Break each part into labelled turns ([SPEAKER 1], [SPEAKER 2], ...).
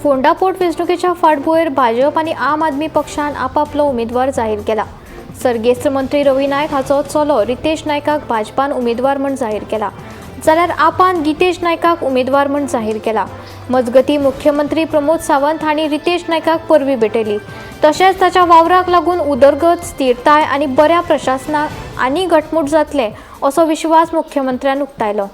[SPEAKER 1] फोंडा पोट वेंचणुकेच्या फाटभुंयेर भाजप आनी आम आदमी पक्षान आपापलो उमेदवार जाहीर केला. सर्गेस्त मंत्री रवी नायक हाचो चलो रितेश नायकाक भाजपान उमेदवार म्हूण जाहीर केला, जाल्यार आपान गीतेश नायकाक उमेदवार म्हूण जाहीर केला. मजगती मुख्यमंत्री प्रमोद सावंत हांणी रितेश नायकाक परबीं भेटयली. तशेंच ताच्या वावराक लागून उदरगत, स्थिरताय आनी बऱ्या प्रशासनाक आनी घटमूट जातले असो विश्वास मुख्यमंत्र्यान उक्तायलो.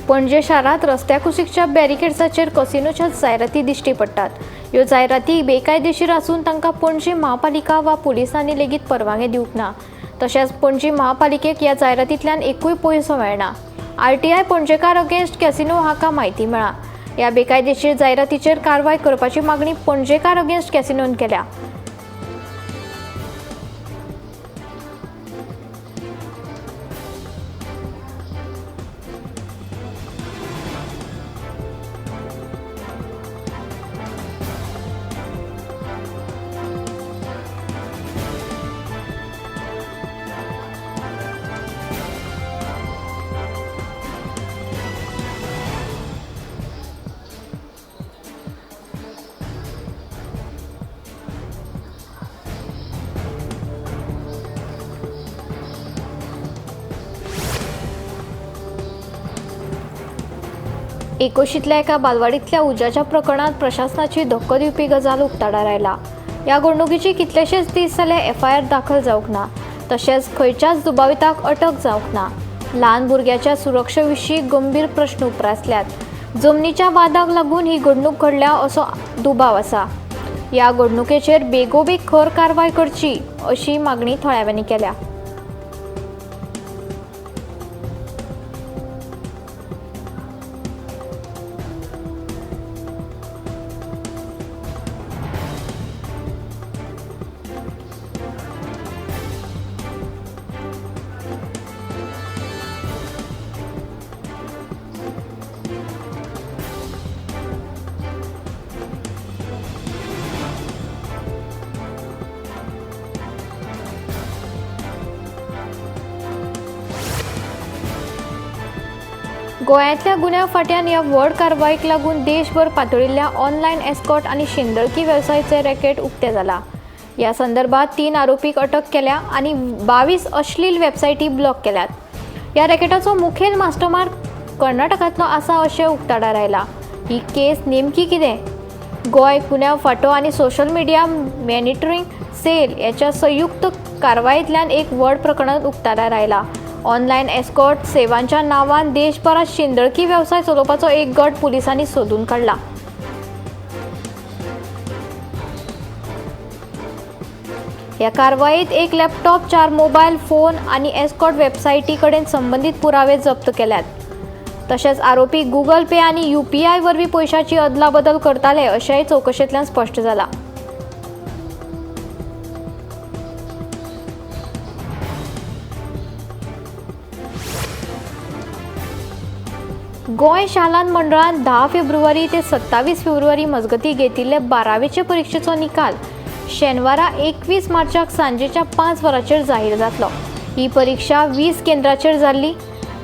[SPEAKER 1] पणजे शारांत रस्त्या कुशीकच्या बॅरिकेड्साचेर कसिनोच्या जायराती दिश्टी पडटात. ह्यो जायराती बेकायदेशीर आसून तांकां पणजी महापालिका वा पुलिसांनी लेगीत परवानगी दिवंक ना. तशेंच पणजी महापालिकेक ह्या जायरातींतल्यान एकूय पयसो मेळना. आरटीआय पणजेकार अगेन्स्ट कॅसिनो हाका म्हायती मेळ्ळा. ह्या बेकायदेशीर जायरातीचेर कारवाय करपाची मागणी पणजेकार अगेन्स्ट कॅसिनोन केल्या. एकोशीतल्या एका बालवाडींतल्या उज्याच्या प्रकरणात प्रशासनाची धक्को दिवपी गजाल उक्ताडार आयला. ह्या घडणुकीची कितलेशेच दीस जाले एफआयआर दाखल जावंक ना, तशेंच खंयच्याच दुबाविताक अटक जावंक ना. ल्हान भुरग्याच्या सुरक्षे विशीं गंभीर प्रश्न उप्रासल्यात. जमनीच्या वादाक लागून ही घडणूक घडल्या असो दुबाव आसा. ह्या घडणुकेचेर बेगोबेग खर कारवाय करची अशी मागणी थळाव्यांनी केल्या. गोंयांतल्या गुन्यांव फांट्यान ह्या व्हड कारवायेक लागून देशभर पातळिल्ल्या ऑनलायन एस्कॉर्ट आनी शिंदळकी वेवसायाचें रॅकेट उक्तें जाला. ह्या संदर्भात 3 आरोपीक अटक केल्या आनी 22 अश्लील वेबसायटी ब्लॉक केल्यात. ह्या रॅकेटाचो मुखेल मास्टरमाइंड कर्नाटकांतलो आसा अशें उक्ताडार आयलां. ही केस नेमकी कितें? गोंय गुन्यांव फांटो आनी सोशल मिडिया मॉनिटरींग सेल ह्याच्या संयुक्त कारवायेंतल्यान एक व्हड प्रकरण उक्ताडार आयलां. ऑनलायन एस्कॉर्ट सेवांच्या नांवान देशभरात शिंदळकी वेवसाय चलोवपाचो एक गट पुलिसांनी सोदून काडला. ह्या कारवायेत एक लॅपटॉप, 4 मोबायल फोन आनी एस्कॉर्ट वेबसायटी कडेन संबंदीत पुरावे जप्त केल्यात. तशेंच आरोपी गुगल पे आनी यूपीआय वरवीं पयशांची अदलाबदल करताले अशेंय चवकशेंतल्यान स्पश्ट जाला. गोंय शालांत मंडळान 10 फेब्रुवारी ते 27 फेब्रुवारी मजगती घेतिल्ले 12वेचे परिक्षेचो निकाल शेनवारा 21 मार्चाक सांजेच्या 5 वरांचेर जाहीर जातलो. ही परिक्षा 20 केंद्राचेर जाल्ली.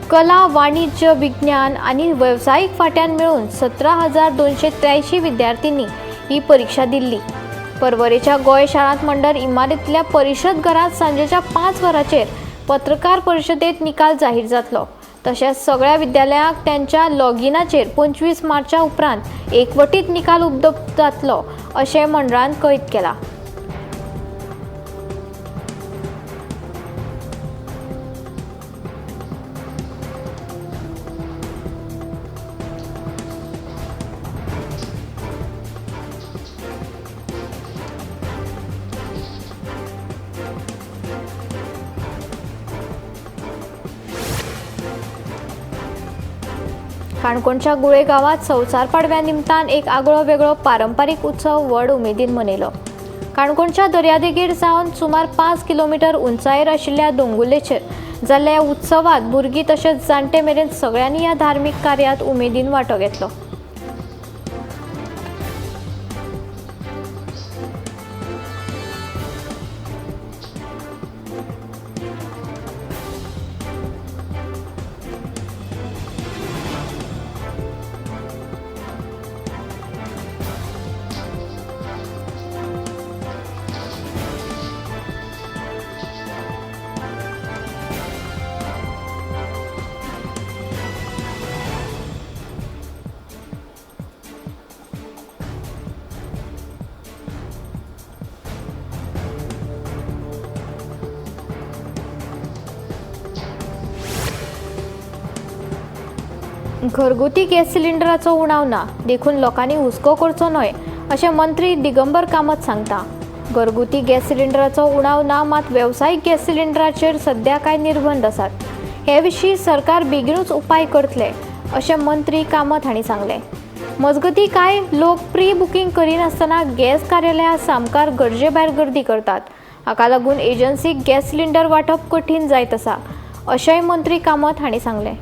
[SPEAKER 1] कला, वाणिज्य, विज्ञान आनी वेवसायीक फांट्यान मेळून 17,283 विद्यार्थ्यांनी ही परिक्षा दिल्ली. परवरेच्या गोंय शालांत मंडळ इमारतींतल्या परिशद घरांत सांजेच्या 5 वरांचेर पत्रकार परिशदेंत निकाल जाहीर जातलो. तशेंच सगळ्या विद्यालयांक त्यांच्या लॉगिनाचेर 25 मार्चा उपरांत एकवटीत निकाल उपलब्ध जातलो अशें मंडळान कळीत केलां. काणकोणच्या गुळे गांवांत संवसार पाडव्या निमतान एक आगळो वेगळो पारंपारीक उत्सव व्हड उमेदीन मनयलो. काणकोणच्या दर्यादेगेर सावन सुमार 5 किलोमिटर उंचायेर आशिल्ल्या दोंगुल्लेचेर जाल्ल्या ह्या उत्सवात भुरगीं तशेंच जाणटे मेरेन सगळ्यांनी ह्या धार्मीक कार्यात उमेदीन वांटो घेतलो. घरगुती गॅस सिलिंडराचो उणाव ना देखून लोकांनी हुस्को करचो न्हय अशें मंत्री दिगंबर कामत सांगता. घरगुती गॅस सिलिंडराचो उणाव ना, मात वेवसायीक गॅस सिलिंडराचेर सध्या कांय निर्बंध आसात. हे विशीं सरकार बेगीनूच उपाय करतले अशें मंत्री कामत हांणी सांगलें. मजगतीं कांय लोक प्री बुकींग करिनासतना गॅस कार्यालया सामकार गरजे भायर गर्दी करतात. हाका लागून एजन्सीक गॅस सिलिंडर वांटप कठीण जायत आसा अशेंय मंत्री कामत हांणी सांगलें.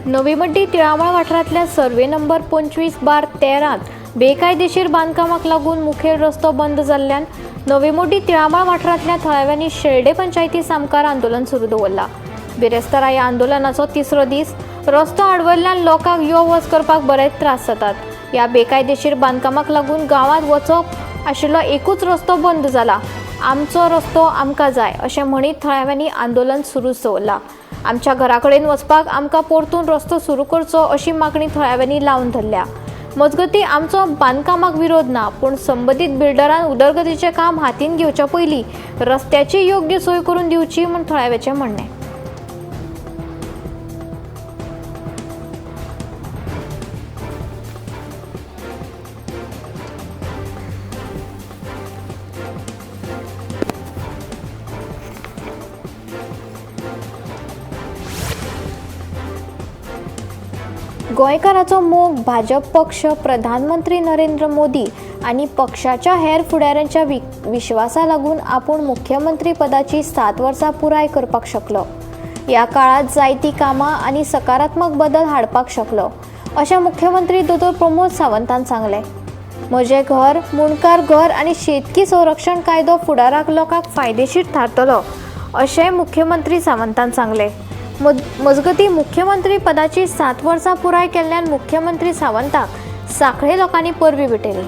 [SPEAKER 1] नवीमड्डी तिळामळ वाठारांतल्या सर्वे नंबर 25/13 बेकायदेशीर बांदकामाक लागून मुखेल रस्तो बंद जाल्ल्यान नवीमोड्डी तिळामळ वाठारांतल्या थळाव्यांनी शेल्डे पंचायती सामकार आंदोलन सुरू दवरलां. बिरेस्तारा ह्या आंदोलनाचो तिसरो दीस. रस्तो आडवल्ल्यान लोकांक यो वच करपाक बरेच त्रास जातात. ह्या बेकायदेशीर बांदकामाक लागून गांवांत वचप आशिल्लो एकूच रस्तो बंद जाला. आमचो रस्तो आमकां जाय अशें म्हणीत थळाव्यांनी आंदोलन सुरूच दवरलां. आमच्या घरा कडेन वचपाक आमकां परतून रस्तो सुरू करचो अशी मागणी थळाव्यांनी लावन धरल्या. मजगतीं आमचो बांदकामाक विरोध ना, पूण संबंदीत बिल्डरान उदरगतीचें काम हातीन घेवच्या पयलीं रस्त्याची योग्य सोय करून दिवची म्हूण थळाव्याचें म्हणणें. गोंयकाराचो मोग भाजप पक्ष, प्रधानमंत्री नरेंद्र मोदी आनी पक्षाच्या हेर फुडाऱ्यांच्या विश्वासा लागून आपूण मुख्यमंत्री पदाची 7 वर्सां पुराय करपाक शकलो. ह्या काळांत जायतीं कामां आनी सकारात्मक बदल हाडपाक शकलो अशें मुख्यमंत्री दोतोर प्रमोद सावंतान सांगलें. म्हजें घर, मुंडकार घर आनी शेतकी संरक्षण कायदो फुडाराक लोकांक फायदेशीर थारतलो अशेंय मुख्यमंत्री सावंतान सांगलें. मजगतीं मुख्यमंत्री पदाची 7 वर्सां पुराय केल्ल्यान मुख्यमंत्री सावंताक सांखळे लोकांनी परबीं भेटयली.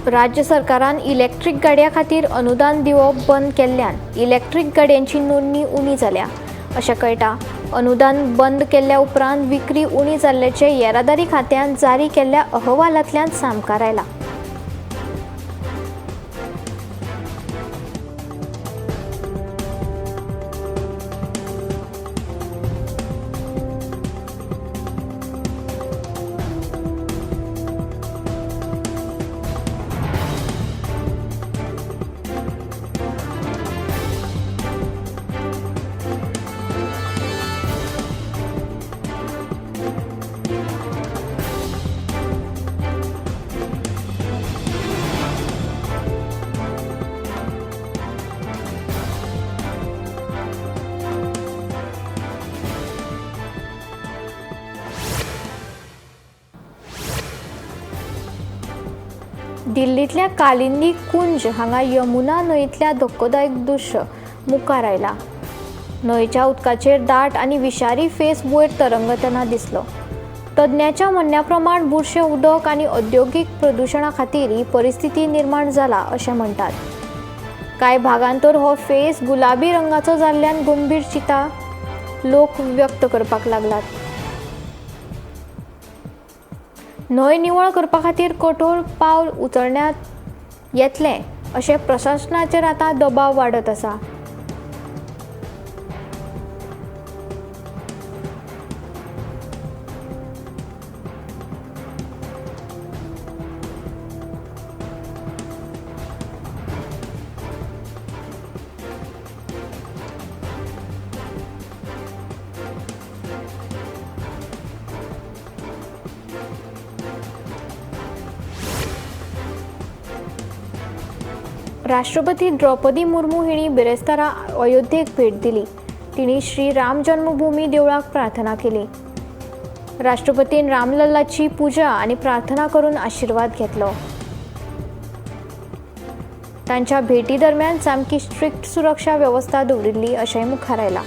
[SPEAKER 1] राज्य सरकारान इलेक्ट्रीक गाडयां खातीर अनुदान दिवप बंद केल्ल्यान इलेक्ट्रीक गाडयांची नोंदणी उणी जाल्या अशें कळटा. अनुदान बंद केल्ल्या उपरांत विक्री उणी जाल्ल्याचें येरादारी खात्यान जारी केल्ल्या अहवालांतल्यान सामकार आयलां. दिल्लींतल्या कालिंदी कुंज हांगा यमुना न्हंयतल्या धक्कोदायक दृश्य मुखार आयला. न्हंयच्या उदकाचेर दाट आनी विशारी फेस वयर तरंगतना दिसलो. तज्ञाच्या म्हणण्या प्रमाण बुरशें उदक आनी औद्योगीक प्रदुशणा खातीर ही परिस्थिती निर्माण जाला अशें म्हणटात. कांय भागांत तर हो फेस गुलाबी रंगाचो जाल्ल्यान गंभीर चिंता लोक व्यक्त करपाक लागलात. न्हंय निवळ करपा खातीर कठोर पावल उचलण्यात येतलें अशें प्रशासनाचेर आतां दबाव वाडत आसा. राष्ट्रपती द्रौपदी मुर्मू हिणी बिरेस्तारा अयोध्येक भेट दिली. तिणी श्री राम जन्मभूमी देवळाक प्रार्थना केली. राष्ट्रपतीन रामलल्लाची पूजा आनी प्रार्थना करून आशिर्वाद घेतलो. तांच्या भेटी दरम्यान सामकी स्ट्रिक्ट सुरक्षा वेवस्था दवरिल्ली अशेंय मुखार आयलां.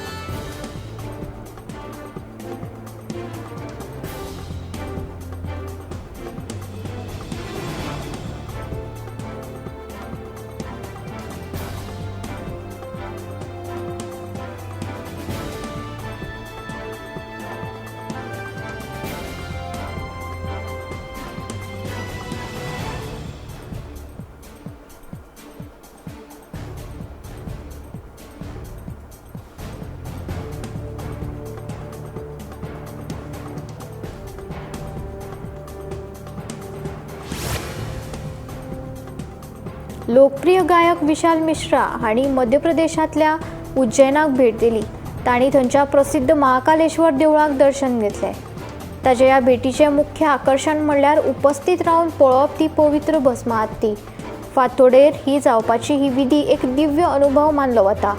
[SPEAKER 1] लोकप्रिय गायक विशाल मिश्रा हांणी मध्य प्रदेशांतल्या उज्जैनाक भेट दिली. तांणी थंयच्या प्रसिद्ध महाकालेश्वर देवळाक दर्शन घेतलें. ताच्या ह्या भेटीचें मुख्य आकर्शण म्हणल्यार उपस्थित रावन पळोवप ती पवित्र भस्म आरती. फांतोडेर ही जावपाची ही विधी एक दिव्य अनुभव मानलो वता.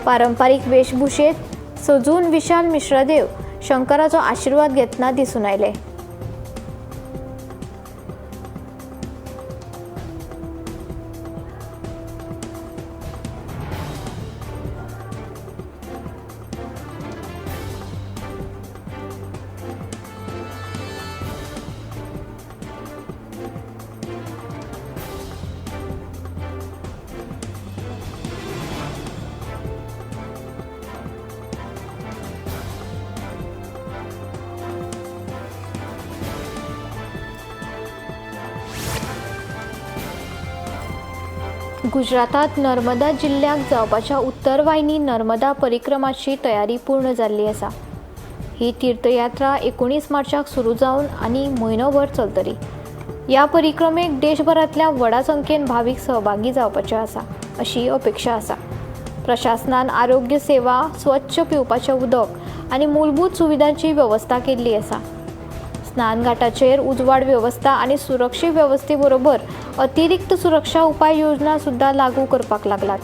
[SPEAKER 1] पारंपारीक वेशभूषेत सजून विशाल मिश्रादेव शंकराचो आशिर्वाद घेतना दिसून आयले. गुजरातात नर्मदा जिल्ल्याक जावपाच्या उत्तरवाहिनी नर्मदा परिक्रमाची तयारी पूर्ण जाल्ली आसा. ही तीर्थयात्रा 19 मार्चाक सुरू जावन आनी म्हयनोभर चलतली. ह्या परिक्रमेक देशभरांतल्या व्हडा संख्येन भावीक सहभागी जावपाचे आसा अशी अपेक्षा आसा. प्रशासनान आरोग्य सेवा, स्वच्छ पिवपाचें उदक आनी मूलभूत सुविधांची वेवस्था केल्ली आसा. स्नानघाटाचेर उजवाड वेवस्था आनी सुरक्षे वेवस्थे बरोबर अतिरिक्त सुरक्षा उपाय योजना सुद्धा लागू करपाक लागलात.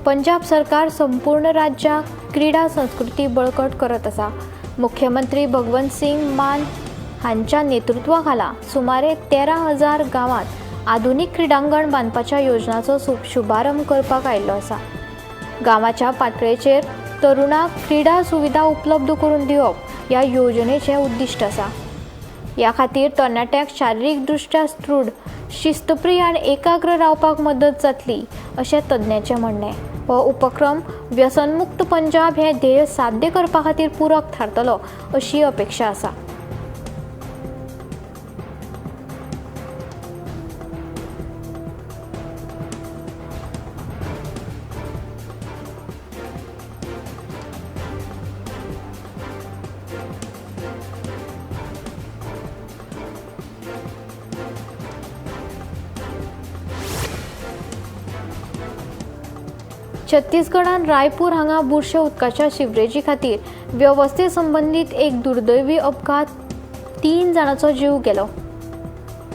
[SPEAKER 1] पंजाब सरकार संपूर्ण राज्याक क्रीडा संस्कृती बळकट करत आसा. मुख्यमंत्री भगवंत सिंग मान हांच्या नेतृत्वाखाला सुमारे 13,000 गांवांत आधुनीक क्रिडांगण बांदपाच्या योजनाचो शुभारंभ करपाक आयिल्लो आसा. गांवाच्या पातळेचेर तरुणांक क्रीडा सुविधा उपलब्ध करून दिवप ह्या योजनेचें उद्दिश्ट आसा. ह्या खातीर तरणाट्यांक शारिरीक दृश्ट्या सुदृढ, शिस्तप्रिय आनी एकाग्र रावपाक मदत जातली अशें तज्ञांचें म्हणणें. हो उपक्रम व्यसनमुक्त पंजाब हें ध्येय साध्य करपा खातीर पूरक थारतलो अशी अपेक्षा आसा. छत्तीसगडान रायपूर हांगा बुरशे उदकाच्या सिवरेजी खातीर वेवस्थे संबंदीत एक दुर्दैवी अपघात 3 जाणांचो जीव गेलो.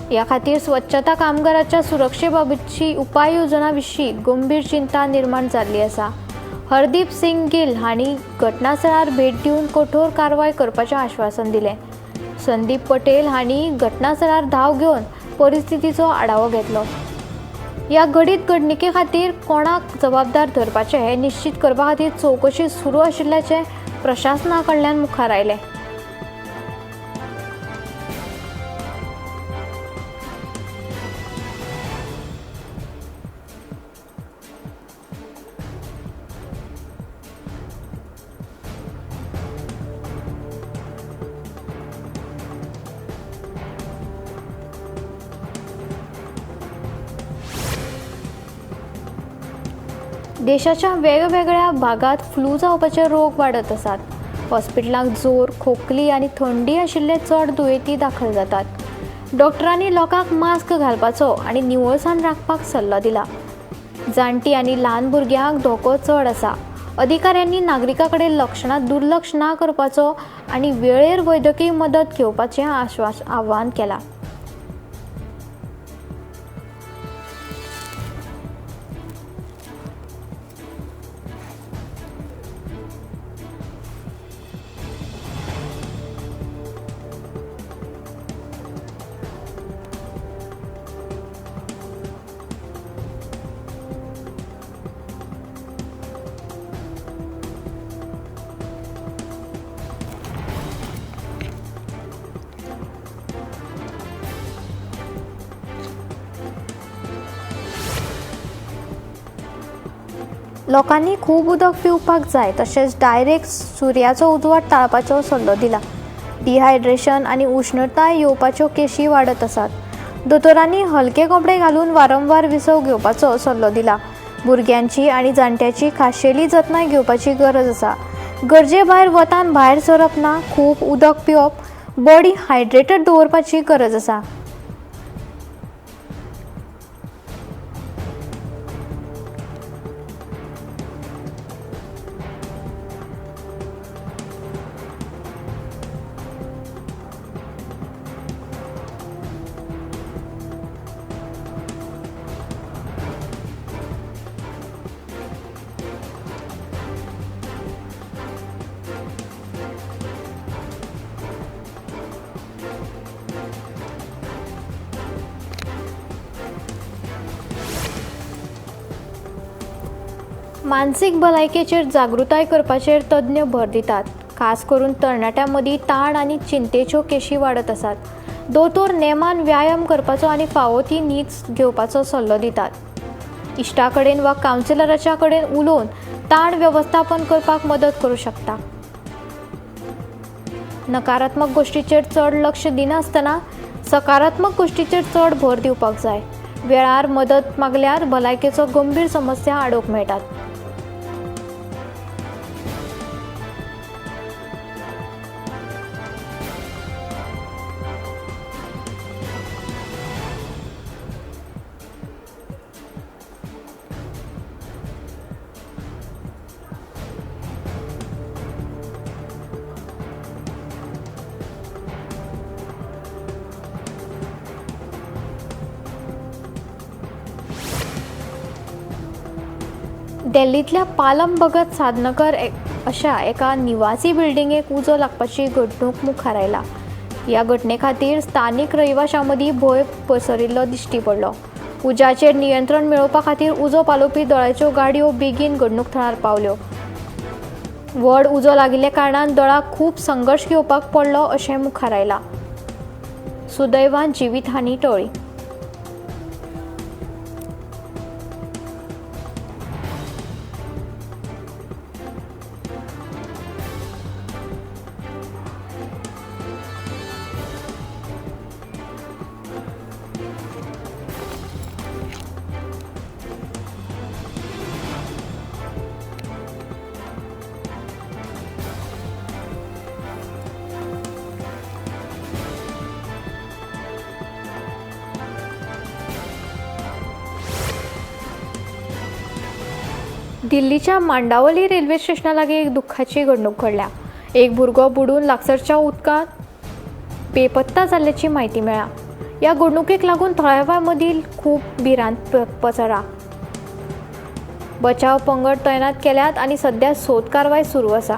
[SPEAKER 1] ह्या खातीर स्वच्छता कामगाराच्या सुरक्षे बाबतची उपाय योजना विशीं गंभीर चिंता निर्माण जाल्ली आसा. हरदीप सिंग गिल हांणी घटनास्थळार भेट दिवन कठोर कारवाय करपाचें आश्वासन दिलें. संदीप पटेल हांणी घटनास्थळार धांव घेवन परिस्थितीचो आढावो घेतलो. ह्या घडीत घडणुके खातीर कोणाक जबाबदार धरपाचें हें निश्चीत करपा खातीर चवकशी सुरू आशिल्ल्याचें प्रशासना कडल्यान मुखार आयलें. देशाच्या वेगवेगळ्या भागात फ्लू जावपाचे रोग वाडत आसात. हॉस्पिटलांक जोर, खोकली आनी थंडी आशिल्ले चड दुयेंती दाखल जातात. डॉक्टरांनी लोकांक मास्क घालपाचो आनी निवळसाण राखपाक सल्लो दिला. जाणटी आनी ल्हान भुरग्यांक धोको चड आसा. अधिकाऱ्यांनी नागरिकां कडेन लक्षणां दुर्लक्ष ना करपाचो आनी वेळेर वैजकी मदत घेवपाचें आव्हान केलां. लोकांनी खूब उदक पिवपाक जाय, तशेंच डायरेक्ट सुर्याचो उजवाड टाळपाचो सल्लो दिला. डिहायड्रेशन आनी उश्णताय येवपाच्यो केशी वाडत आसात. दोतोरांनी हलके कपडे घालून वारंवार विसव घेवपाचो सल्लो दिला. भुरग्यांची आनी जाणट्यांची खाशेली जतनाय घेवपाची गरज आसा. गरजे भायर वतान भायर सरप ना, खूब उदक पिवप, बॉडी हायड्रेटेड दवरपाची गरज आसा. मानसीक भलायकेचेर जागृताय करपाचेर तज्ञ भर दितात. खास करून तरणाट्यां मदीं ताण आनी चिंतेच्यो केशी वाडत आसात. दोतोर नेमान व्यायाम करपाचो आनी फावो ती न्हीद घेवपाचो सल्लो दितात. इश्टा कडेन वा कावन्सिलराच्या कडेन उलोवन ताण वेवस्थापन करपाक मदत करूं शकता. नकारात्मक गोश्टीचेर चड लक्ष दिनासतना सकारात्मक गोश्टीचेर चड भर दिवपाक जाय. वेळार मदत मागल्यार भलायकेचो गंभीर समस्या आडोवंक मेळटात. दिल्लींतल्या पालम भगत साधनकर अशा एका निवासी बिल्डिंगेक उजो लागपाची घडणूक मुखार आयला. ह्या घटने खातीर स्थानीक रहिवाशां मदीं भंय पसरिल्लो दिश्टी पडलो. उज्याचेर नियंत्रण मेळोवपा खातीर उजो पालोवपी दळाच्यो गाडयो बेगीन घडणूक थळार पावल्यो. व्हड उजो लागिल्ल्या कारणान दळाक खूब संघर्श घेवपाक पडलो अशें मुखार आयलां. सुदैवान जिवीतहानी टळ्ळी. दिल्लीच्या मांडावली रेल्वे स्टेशना लागीं एक दुख्खाची घडणूक घडल्या. एक भुरगो बुडून लागसरच्या उदकांत बेपत्ता जाल्ल्याची म्हायती मेळ्ळ्या. ह्या घडणुकेक लागून थळाव्यां मदीं खूब भिरांत पसरल्या. बचाव पंगड तैनात केल्यात आनी सध्या सोद कारवाय सुरू आसा.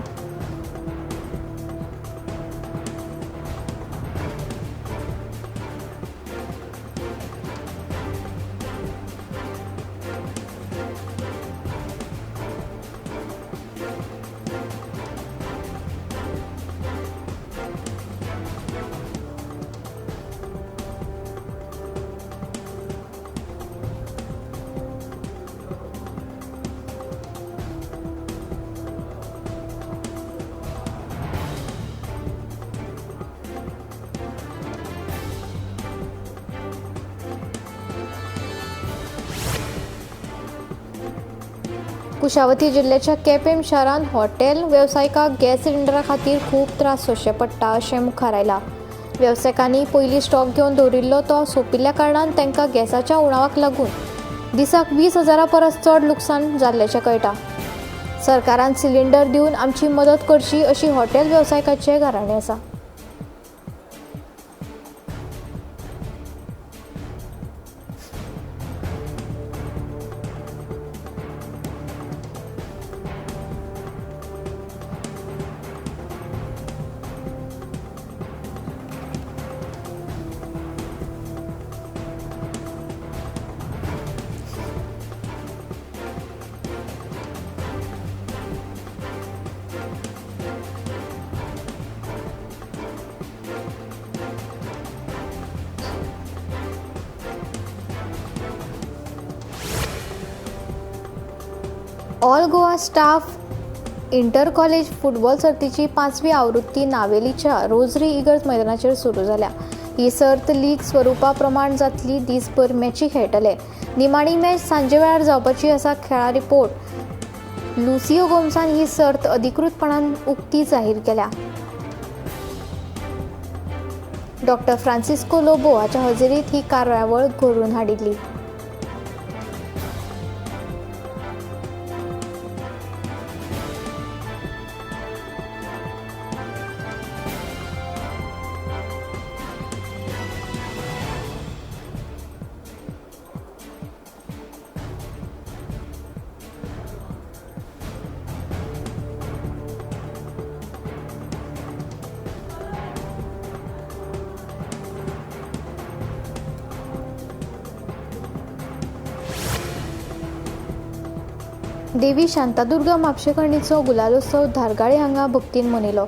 [SPEAKER 1] कुशावती जिल्ल्याच्या केपें शारांत हॉटेल वेवसायिकांक गॅस सिलिंडरा खातीर खूब त्रास सोंसचे पडटा अशें मुखार आयलां. वेवसायिकांनी पयलीं स्टॉक घेवन दवरिल्लो तो सोंपिल्ल्या कारणान तांकां गॅसाच्या उणावाक लागून दिसाक 20,000 परस चड लुकसाण जाल्ल्याचें कळटा. सरकारान सिलिंडर दिवन आमची मदत करची अशी हॉटेल वेवसायिकांचें गाराणें आसा. All Goa staff inter college football सर्तीची 5वी आवृत्ती नावेलीच्या रोजरी इगर्ज मैदानाचेर सुरू जाल्या. ही सर्त लीग स्वरुपा प्रमाण जातली. दीसभर मॅची खेळटले. निमाणी मॅच सांजे वेळार जावपाची आसा. खेळा रिपोर्ट लुसियो गोम्सान ही सर्त अधिकृतपणान उक्ती जाहीर केल्या. डॉक्टर फ्रांसिस्को लोबो हाच्या हजेरीत ही कार्यावळ घडोवन हाडिल्ली. देवी शांतादुर्गा म्हापशेकरणीचो गुलालोत्सव धारगाळे हांगा भक्तीन मनयलो.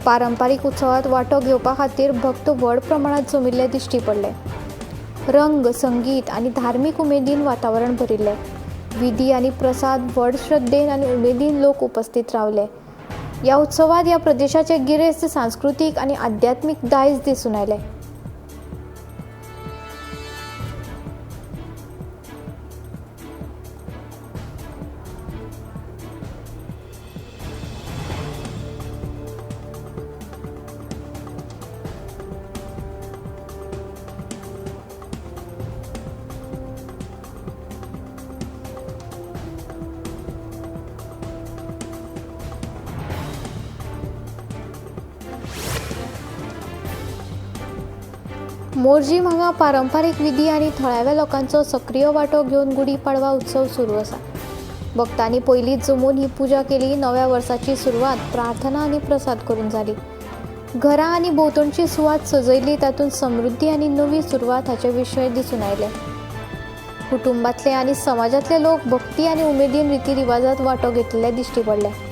[SPEAKER 1] पारंपारीक उत्सवात वांटो घेवपा खातीर भक्त व्हड प्रमाणात जमिल्ले दिश्टी पडले. रंग, संगीत आनी धार्मीक उमेदीन वातावरण भरिल्लें. विधी आनी प्रसाद व्हड श्रद्धेन आनी उमेदीन लोक उपस्थित रावले. ह्या उत्सवात ह्या प्रदेशाचे गिरेस्त सांस्कृतीक आनी आध्यात्मीक दायज दिसून आयलें. मोरजीम हांगा पारंपारीक विधी आनी थळाव्या लोकांचो सक्रीय वांटो घेवन गुडी पाडवा उत्सव सुरू आसा. भक्तांनी पयलींच जमून ही पुजा केली. नव्या वर्साची सुरवात प्रार्थना आनी प्रसाद करून जाली. घरां आनी भोंवतणची सुवात सजयली. तातूंत समृद्धी आनी नवी सुरवात हाचे विशय दिसून आयले. कुटुंबांतले आनी समाजांतले लोक भक्ती आनी उमेदीन रिती रिवाजांत वांटो घेतिल्ले दिश्टी पडले.